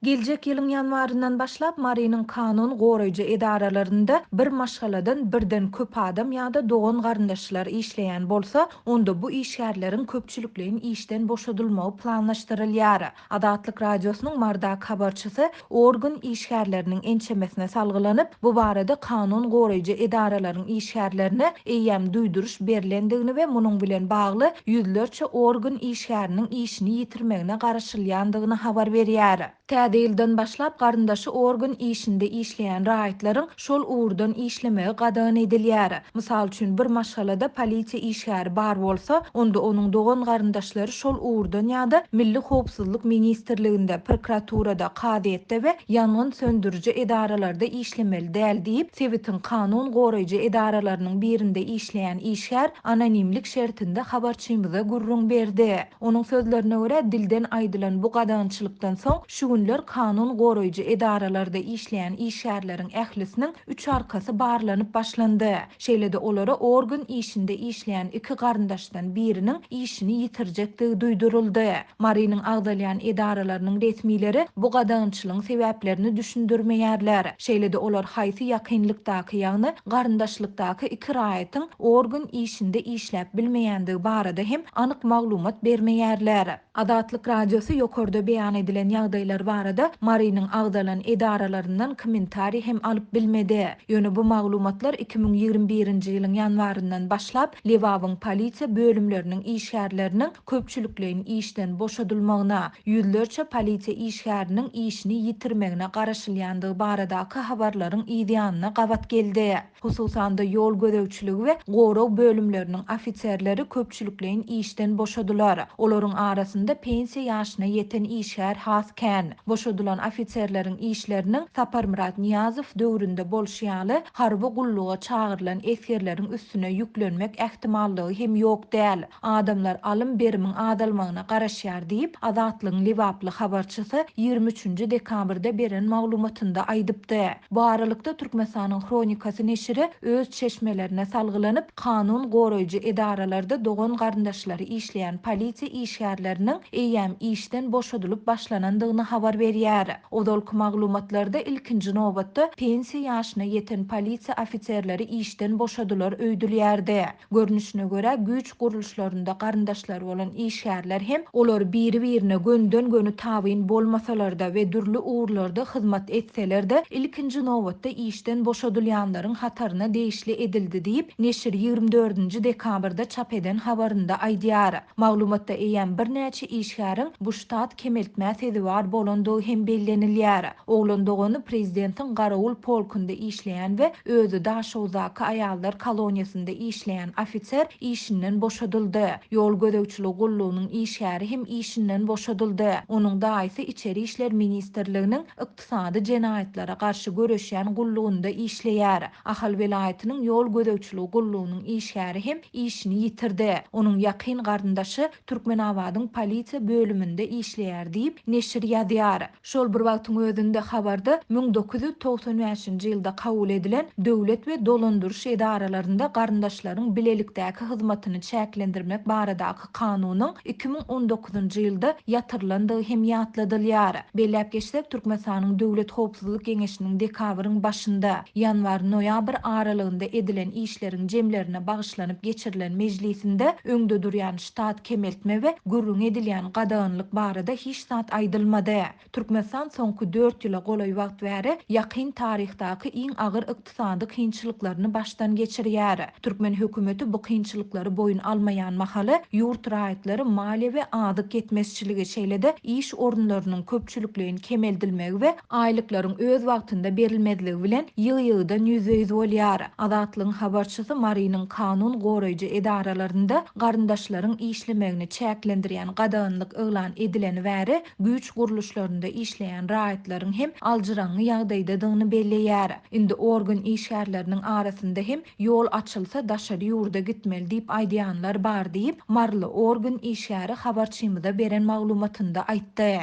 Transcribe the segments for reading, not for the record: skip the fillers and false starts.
Geljek ýylyň ýanwaryndan başlap Marynyň kanun goraýjy edaralarynda bir maşgaladan birden köp adam ýa-da dogan-garyndaşlar işleýän bolsa, onda bu işgärleriň köpçülikleýin işden boşadylmagy planlaşdyrylýar. Azatlyk Radiosynyň Marydaky habarçysy organ işgärleriniň ençemesine salgylanyp, bu barada kanun goraýjy edaralaryň işgärlerine eýýäm duýduryş berlendigini we munuň bilen bagly ýüzlerçe organ işgäriniň işini ýitirmegine garaşylýandygyny habar berýär. Täze ýyldan başlap garyndaşy organ işinde işleýän raýatlaryň şol ugurdan işlemegi gadagan edilýär. Mysal üçin, bir maşgalada polisiýa işgäri bar bolsa, onda onuň dogan-garyndaşlary şol ugurdan ýa-da Milli howpsuzlyk ministrliginde, prokuraturada, kazyýetde we ýangyn söndüriji edaralarda işlemeli däl diýip, sebitiň kanun goraýjy edaralarynyň birinde işleýän işgär anonimlik şertinde habarçymyza gürrüň berdi. Onuň sözlerine görä, dilden aýdylan bu gadagançylykdan soň, şu günler kanun goraýjy edaralarda işleýän işgärleriň ählisiniň üç arkasy barlanyp başlandy. Şeýle-de olara organ işinde işleýän iki garyndaşdan biriniň işini ýitirjekdigi duýduryldy. Marynyň agzalýan edaralarynyň resmileri bu gadagançylygyň sebäplerini düşündirmeýärler. Şeýle-de olar haýsy ýakynlykdaky, ýagny garyndaşlykdaky iki raýatyň organ işinde işläp bilmeýändigi barada hem anyk maglumat bermeýärler. Azatlyk Radiosy ýokarda beýan edilen ýagdaýlar barada Marynyň agzalan edaralaryndan kommentariý hem alyp bilmedi. Ýöne bu maglumatlar 2021-nji ýylyň ýanwaryndan başlap Lebabyň polisiýa bölümleriniň işgärleriniň köpçülikleýin işden boşadylmagyna, ýüzlerçe polisiýa işgäriniň işini ýitirmegine garaşylýandygy baradaky habarlaryň yzýanyna gabat geldi. Hususan-da, ýol gözegçiligi we gorag bölümleriniň ofiserleri köpçülikleýin işden boşadylar. Olaryň arasynda pensiýa ýaşyna ýeten işgär has kän. Boşadylan ofiserleriň işleriniň Saparmyrat Nyýazow döwründe bolşy ýaly, harby gulluga çagyrylan esgerleriň üstüne ýüklenmek ähtimallygy hem ýok däl. Adamlar alym-berimiň azalmagyna garaşýar diýip, Azatlygyň lebaply habarçysy 23 nji dekabrda beren maglumatynda aýdypdy. Bu aralykda, Türkmenistanyň Hronikasy neşiri öz çeşmelerine salgylanyp, kanun goraýjy edaralarda dogan-garyndaşlary işleýän polisiýa işgärleriniň eýýäm işden boşadylyp başlanandygyny habar berýär. Ozalky maglumatlarda ilkinji nobatda pensiýa ýaşyna ýeten polisiýa ofiserleri işden boşadylar öýdülýärdi. Görnüşine görä, güýç gurluşlarynda garyndaşlary bolan işgärler hem, olar biri-birine gönüden-göni tabyn bolmasalar-da we dürli ugurlarda hyzmat etseler-de, ilkinji nobatda işden boşadylýanlaryň hataryna degişli edildi diýip, neşir 24 nji dekabrda çap eden habarynda aýdýar. Maglumatda eýýäm birnäçe işgäriň bu ştat kemeltmä sezewar bolandygy hem bellenilýär. Oglan dogany prezidentiň garawul polkunda işleýän we özi Daşoguzdaky aýallar koloniýasynda işleýän ofiser işinden boşadyldy. Ýol gözegçiligi gullugynyň işgäri hem işinden boşadyldy. Onuň daýysy Içeri işler ministrliginiň ykdysady jenaýatlara garşy göreşýän gullugynda işleýär. Ahal welaýatynyň ýol gözegçiligi gullugynyň işgäri hem işini ýitirdi. Onuň ýakyn garyndaşy Türkmenabadyň polisiýa bölüminde işleýär diýip, neşir ýazýar. Şol bir wagtyň özünde habarda 1995-nji ýylda kabul edilen Döwlet we dolandyryş edaralarynda garyndaşlaryň bilelikdäki hyzmatyny çäklendirmek baradaky kanunyň 2019-njy ýylda ýatyrylandygy hem ýatladylýar. Belläp geçsek, Türkmenistanyň Döwlet howpsuzlyk geňeşiniň dekabryň başynda, ýanwar-noýabr aralygynda edilen işleriň jemlerine bagyşlanyp geçirilen mejlisinde öňde durýan ştat kemeltme we gürrüňi edilýän gadaganlyk barada hiç zat aýdylmady. Türkmenistan soňky dört ýyla golaý wagt bäri ýakyn taryhdaky iň agyr ykdysady kynçylyklaryny başdan geçirýär. Türkmen hökümeti bu kynçylyklary boýun almaýan mahaly, ýurt raýatlary maliýe we azyk ýetmezçiligi, şeýle-de iş orunlarynyň köpçülikleýin kemeldilmegi we aýlyklaryň öz wagtynda berilmezligi bilen ýygy-ýygydan ýüzbe-ýüz bolýar. Azatlygyň habarçysy Marynyň kanun goraýjy edaralarynda garyndaşlaryň işlemegini çäklendirýän gadaganlyk yglan edileni bäri güýç gurluşlarynda işleýän raýatlaryň hem aljyraňňy ýagdaýdadygyny belleýär. Indi organ işgärleriniň arasynda hem ýol açylsa daşary ýurda gitmeli diýip aýdýanlar bar diýip, maryly organ işgäri habarçymyza beren maglumatynda aýtdy.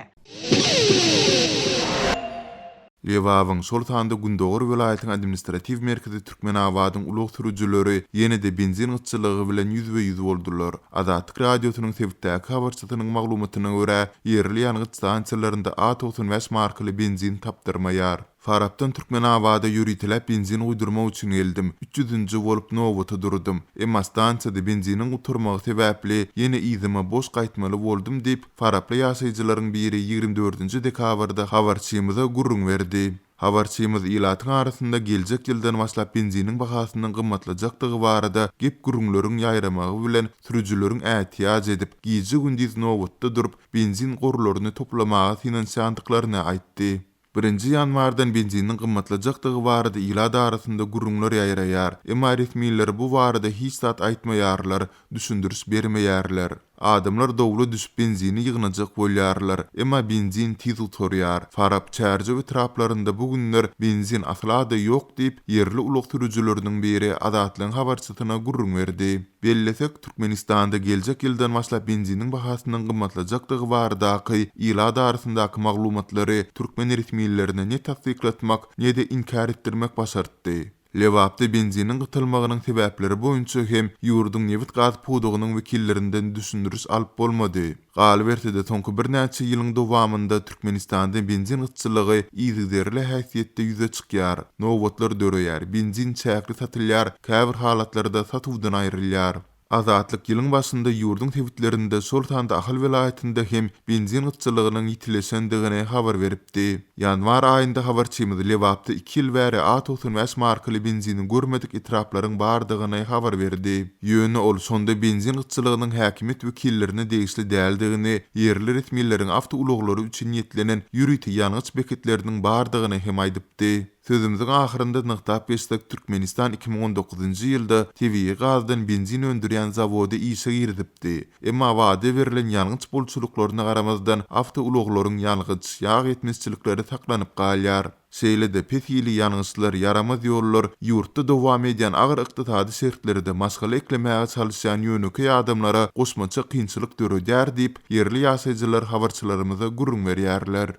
Lebabyň, şol sanda gündogar welaýatyň administratiw merkezi Türkmenabadyň ulag sürüjileri ýene-de benzin gytçylygy bilen ýüzbe-ýüz boldular. Azatlyk Radiosynyň sebitdäki habarçysynyň maglumatyna görä, ýerli ýangyç stansiýalarynda A 95 markaly benzin tapdyrmaýar. Farapdan Türkmenabada ýöriteläp benzin guýdurmak üçin geldim. Üç ýüzünji bolup nobata durdum. Emma stansiýada benziniň gutarmagy sebäpli, ýene yzyma boş gaýtmaly boldum diýip, Faraply ýaşaýjylaryň biri 24 dekabrda habarçymyza gürrüň berdi. Habarçymyz ilatyň arasynda geljek ýyldan başlap benziniň bahasynyň gymmatlajakdygy barada gep-gürrüňleriň ýaýramagy bilen sürüjileriň ätiýaç edip, gije-gündiz nobatda durup, benzin gorlaryny toplamaga synanyşýandyklaryny aýtdy. Birinji ýanwardan benziniň gymmatlajakdygy barada ilat arasynda gürrüňler ýaýraýar. Emma resmiler bu barada hiç zat aýtmaýarlar, düşündiriş bermeýärler. Adamlar dowla düşüp benzini ýygnajak bolýarlar. Emma benzin tiz gutarýar. Farap, Çärjew etraplarynda bu günler benzin asla-da ýok diýip, ýerli ulag sürüjileriniň biri Azatlygyň habarçysyna gürrüň berdi. Bellesek, Türkmenistanda geljek ýyldan başlap benziniň bahasynyň gymmatlajakdygy baradaky ilat arasyndaky maglumatlary türkmen resmilerine ne tassyklatmak, ne-de inkär etdirmek başartdy. Lebapda benziniň gytalmagynyň sebäpleri boýunça hem ýurduň nebit-gaz pudagynyň wekillerinden düşündiriş alyp bolmady. Galyberse-de, soňky birnäçe ýylyň dowamynda Türkmenistanda benzin gytçylygy yzygiderli häsiýetde ýüze çykýar. Nobatlar döreýär, benzin çäkli satylýar, käbir halatlarda satuwdan aýrylýar. Azatlyk ýylyň başynda ýurduň sebitlerinde, şol sanda Ahal welaýatynda hem benzin gytçylygynyň ýitileşendigini habar beripdi. Ýanwar aýynda habarçymyz Lebapda iki ýyl bäri A 95 markaly benzini görmedik etraplaryň bardygyny habar berdi. Ýöne ol şonda benzin gytçylygynyň häkimiýet wekillerine degişli däldigini, ýerli resmileriň awtoulaglary üçin niýetlenen ýörite ýangyç beketleriniň bardygyny hem aýdypdy. Sözümiziň ahyrynda nygtap geçsek, Türkmenistan 2019-njy ýylda tebigy gazdan benzin öndürýän zawody işe girizipdi. Emma wada berlen ýangyç bolçulyklaryna garamazdan, awtoulaglaryň ýangyç, ýag ýetmezçilikleri saklanyp galýar. Şeýle-de, pes hili ýangyçlar, ýaramaz ýollar, ýurtda dowam edýän agyr ykdysady şertlerde maşgala eklemäge çalyşýan ýönekeý adamlara goşmaça kynçylyk döredýär diýip, ýerli ýaşaýjylar habarçylarymyza gürrüň berýärler.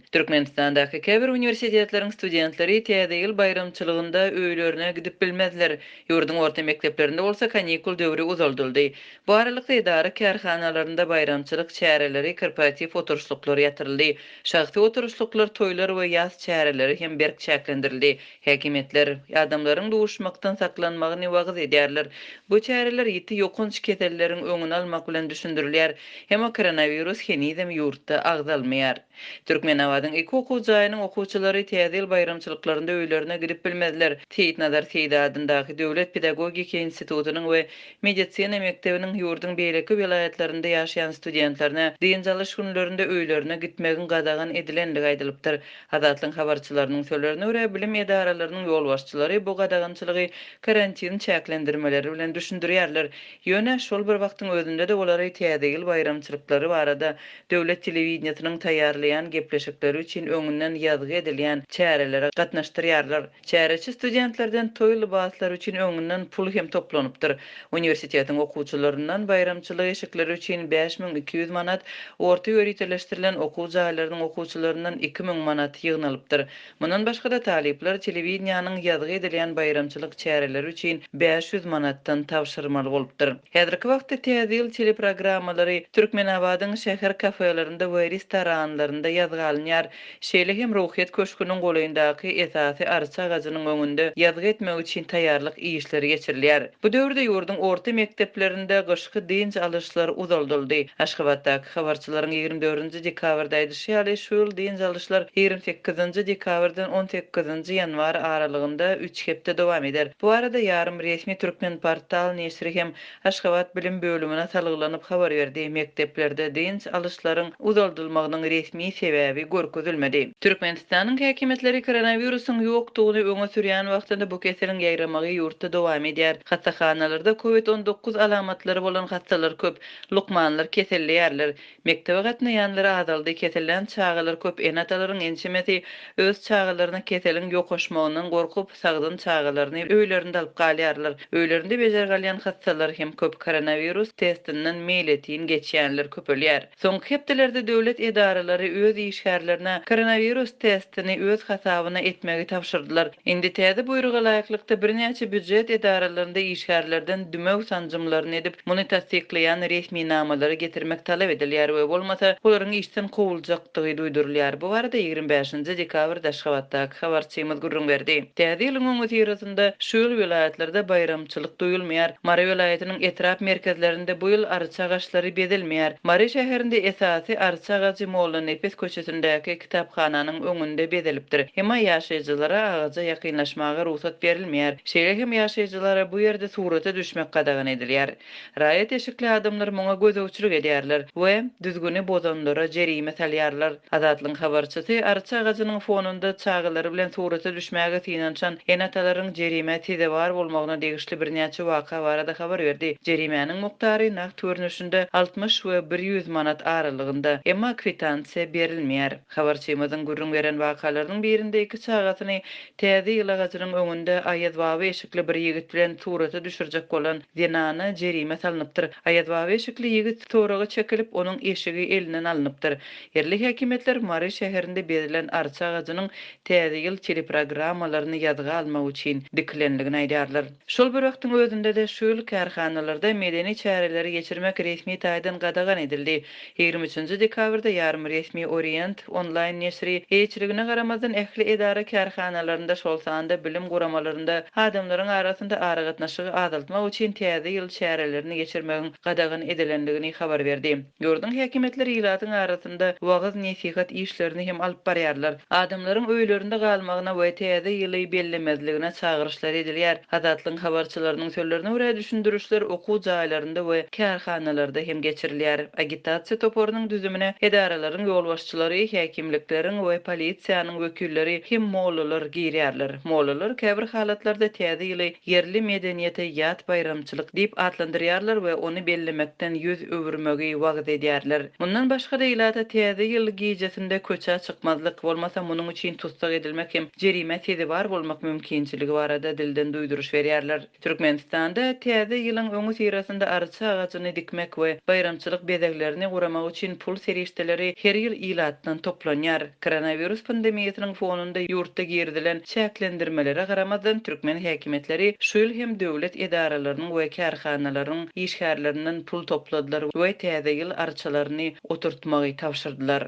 Türkmenistandaky käbir uniwersitetleriň studentleri Täze ýyl baýramçylygynda öýlerine gidip bilmezler. Ýurduň orta mekdeplerinde bolsa kanikul döwri uzaldyldy. Bu aralykda edara-kärhanalarynda baýramçylyk çäreleri, korporatiw oturyşlyklar ýatyryldy. Şahsy oturyşlyklar, toýlar we ýas çäreleri hem berk çäklendirildi. Häkimiýetler adamlaryň duşmakdan saklanmagyny wagyz edýärler. Bu çäreler ýiti ýokanç keselleriň öňüni almak bilen düşündirilýär. Emma koronawirus henizem ýurtda agzalmaýar. Türkmenabadyň iki okuw jaýynyň okuwçylary Täze ýyl baýramçylyklarynda öýlerine gidip bilmezler. Seýitnazar Seýdi adyndaky döwlet pedagogiki institutynyň we medisina mekdebiniň ýurduň beýleki welaýatlarynda ýaşaýan studentlerine dynç alyş günlerinde öýlerine gitmegiň gadagan edilendigi aýdylypdyr. Azatlygyň habarçylarynyň sözlerine görä, bilim edaralarynyň ýolbaşçylary bu gadagançylygy karantin çäklendirmeleri bilen düşündirýärler. Ýöne, şol bir wagtyň özünde-de olary Täze ýyl baýramçylyklary barada döwlet telewideniýesiniň taýýarlaýan gepleşikleri üçin öňünden ýazgy edilýän çärelere gatnaşdyrýarlar. Çäreçi studentlerden toý lybaslary üçin öňünden pul hem toplanypdyr. Uniwersitetiň okuwçylaryndan baýramçylyk eşikleri üçin 5200 manat, orta ýöriteleşdirilen okuw jaýlarynyň okuwçylaryndan 2000 manat ýygnalypdyr. Mundan başga-da, talyplar telewideniýäniň ýazgy edilýän baýramçylyk çäreleri üçin 500 manatdan tabşyrmaly bolupdyr. Häzirki wagtda Täze ýyl teleprogrammalary Türkmenabadyň şäher kafelerinde we restoranlarynda ýazga alynýar. Şeýle hem Ruhyýet köşgüniň golaýyndaky esasy arça agajynyň öňünde ýazgy etmek üçin taýýarlyk işleri geçirilýär. Bu döwürde ýurduň orta mekdeplerinde gyşky dynç alyşlar uzaldyldy. Aşgabatdaky habarçylaryň 24-nji dekabrda aýdyşy ýaly, şu ýyl dynç alyşlar 28-nji dekabrdan 18-nji ýanwar aralygynda üç hepde dowam eder. Bu barada ýarym resmi Türkmenportal neşiri hem Aşgabat bilim bölümine salgylanyp habar berdi. Mekdeplerde dynç alyşlaryň uzaldylmagynyň resmi sebäbi görkezilmedi. görkezilmedi. Türkmenistanyň häkimiýetleri koronawirusyň ýokdugyny öňe sürýän wagtynda bu keseliň ýaýramagy ýurtda dowam edýär. Hassahanalarda covid 19 alamatlary bolan hassalar köp, lukmanlar keselleýärler. Mekdebe gatnaýanlar azaldy, kesellän çagalar köp, ene-atalaryň ençemesi öz çagalaryna keseliň ýokaşmagyndan gorkup, sagdyn çagalaryny öýlerinde alyp galýarlar. Öýlerinde bejergi alýan hassalar hem köp, koronawirus testinden meýletin geçýänler köpelýär. Soňky hepdelerde döwlet edaralary öz işgärlerine koronawirus testini öz hasabyna etmegi tabşyrdylar. Indi täze buýruga laýyklykda birnäçe býujet edaralarynda işgärlerden dümew sanjymlaryny edip, muny tassyklaýan resminamalary getirmek talap edilýär we bolmasa, olaryň işden kowuljakdygy duýdurylýar. Bu barada 25-nji dekabrda Aşgabatdaky habarçymyz gürrüň berdi. Täze ýylyň öňüsyrasynda şu ýyl welaýatlarda baýramçylyk duýulmaýar. Mary welaýatynyň etrap merkezlerinde bu ýyl arça agaçlary bezelmeýär. Mary şäherinde esasy arça agajy Mollanepes köçesindäki kitaphananyň öňünde bezelipdir. Emma ýaşaýjylara agaja ýakynlaşmaga rugsat berilmeýär. Şeýle hem ýaşaýjylara bu ýerde surata düşmek gadagan edilýär. Raýat eşikli adamlar muňa gözegçilik edýärler we düzgüni bozanlara jerime salýarlar. Azatlygyň habarçysy arça agajynyň fonunda çagalary bilen surata düşmäge synanyşan ene-atalaryň jerimä sezewar bolmagyna degişli birnäçe waka barada habar berdi. Jerimäniň mukdary nagt görnüşinde 60 we 100 manat aralygynda, emma kwitansiýa berilmeýär. Habarçymyzyň gürrüň beren wakalarynyň birinde iki çagasyny Täze ýyl agajynyň öňünde Aýazbaba eşikli bir ýigit bilen surata düşürjek bolan zenana jerime salnypdyr. Aýazbaba eşikli ýigit soraga çekilip, onuň eşigi elinden alnypdyr. Ýerli häkimiýetler Mary şäherinde bezilen arça agajynyň Täze ýyl teleprogrammalaryny ýazga almak üçin dikilendigini aýdýarlar. Şol bir wagtyň özünde-de şu ýyl kärhanalarda medeni çäreleri geçirmek resmi taýdan gadagan edildi. 23-nji dekabrda ýarym resmi Orient onlaýn neşiri eýeçiligine garamazdan ähli edara-kärhanalarynda, şol sanda bilim guramalarynda adamlaryň arasynda aragatnaşygy azaltmak üçin Täze ýyl çärelerini geçirmegiň gadagan edilendigini habar berdi. Ýurduň häkimiýetleri ilatyň arasynda wagyz-nesihat işlerini hem alyp barýarlar. Adamlaryň öýlerinde galmagyna we Täze ýyly bellemezligine çagyryşlar edilýär. Azatlygyň habarçylarynyň sözlerine görä, düşündirişler okuw jaýlarynda we kärhanalarda hem geçirilýär. Agitasiýa toparynyň düzümine edaralaryň ýolbaşçylary, häkimlikleriň we polisiýanyň wekilleri hem mollalar girýärler. Mollalar käbir halatlarda Täze ýyly ýerli medeniýete ýat baýramçylyk diýip atlandyrýarlar we ony bellemekden ýüz öwürmegi wagyz edýärler. Mundan başga-da ilata Täze ýyl gijesinde köçä çykmazlyk, bolmasa munuň üçin tussag edilmek hem jerimä sezewar bolmak mümkinçiligi barada dilden duýduryş berýärler. Türkmenistanda Täze ýylyň öňüsyrasynda arça agajyny dikmek we baýramçylyk bezeglerini guramak üçin pul serişdeleri her ýyl ilatdan toplanýar. Koronawirus pandemiýasynyň fonunda ýurtda girizilen çäklendirmelere garamazdan, türkmen häkimiýetleri şu ýyl hem döwlet edaralarynyň we kärhanalarynyň işgärlerinden pul topladylar we Täze ýyl arçalaryny oturtmagy tabşyrdylar.